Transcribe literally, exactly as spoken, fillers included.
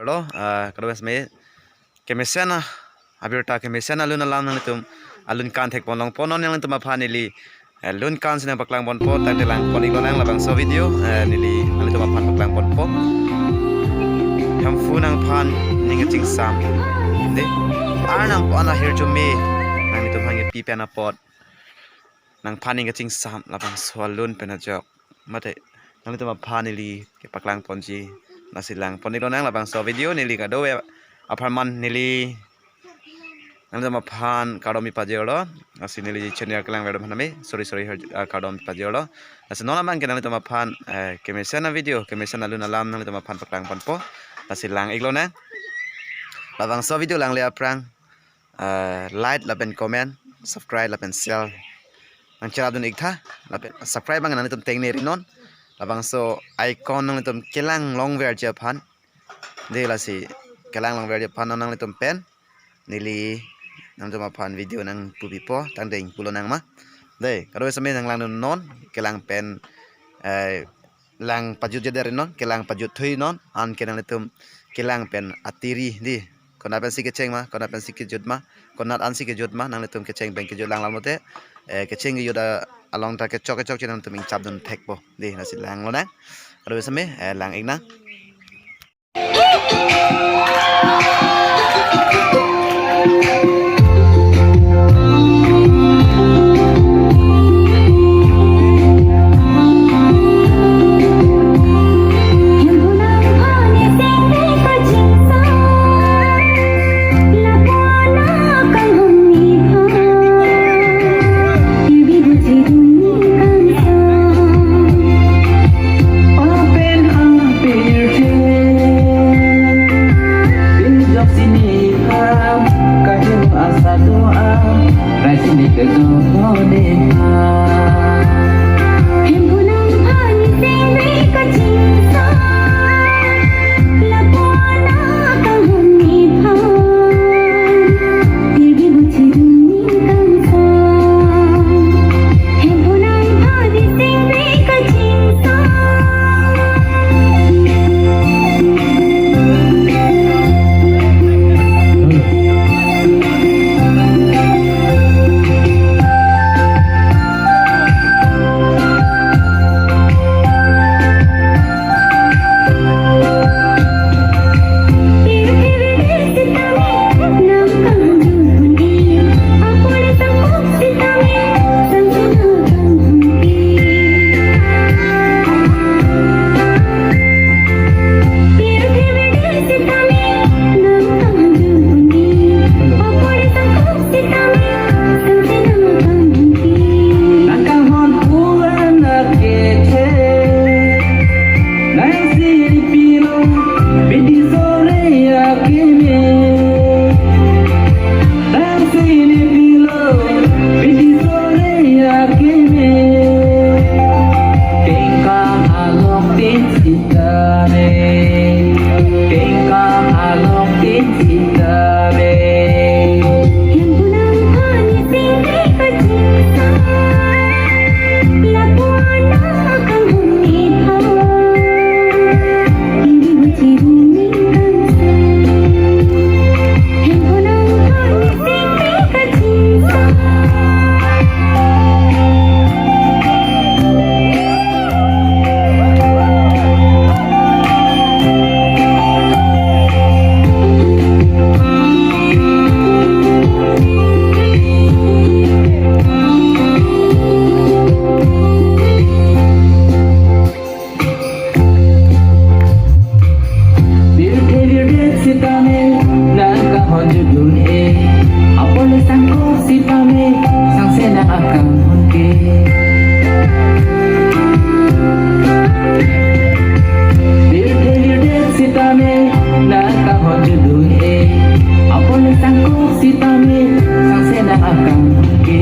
lo, ah, kadokave setame kemesen a, abirta kemesen alun alam nanglitum alun kan thekpon longpo, non nanglitum aphan neli, eh, lun kan si nangpaklang ponpo, tangte lang pon iklo nang labangso video, eh, neli nanglitum aphan paklang ponpo. Hemphu nangphan ning kachingsam, dei, Arnam aphan ahirjume nanglitum aphan kepi pen apot nangphan ning kachingsam labangso alun pen ajok mate nanglitum aphan neli kepaklang ponji, lasi lang pon iklo nang labangso video. Neli kadokave apharman neli nanglitum aphan kardom pajirlo, lasi neli channel kelang verdom haname, sorry, sorry, her-, ah, kardom pajirlo. Lasi non abang ke nanglitum aphan, eh, kemesen a video, kemesen alun alam nanglitum aphan paklang ponpo, lasi lang iklo nang. Labangso video langle aphrang, eh, like lapen comment, subscribe lapen share nangcherapdun iktha, lapen subscribe abang nanglitum tengne rinon. Labangso icon nanglitum kelang longverji aphan, dei, lasi kelang longverji aphan non nanglitum pen neli nanglitum aphan video nangpupipo, tangte ingpulo nang ma. Dei, kadokave setame nanglangnon, kelang pen, eh, lang pajutjedet rinon, kelang pajut thuinon, anke nanglitum kelang pen atiri, dei, konat pensi kecheng ma, konat pensi kejut ma, konat ansi kejut ma, nanglitum kecheng pen kejut lang lam lote, eh, kecheng kejut a-, along ta kechok kechokche nanglitum ingchapdun thekpo, dei, lasi langlo nang. Kadokave setame, eh, lang ik nang. Birthe birdet sitame nangkahonjudun-e, apor le sangkok sitame sangse nang akanghon ke. Birthe birdet sitame nangkahonjudun-e, apor le sangkok sitame sangse nang akanghon ke.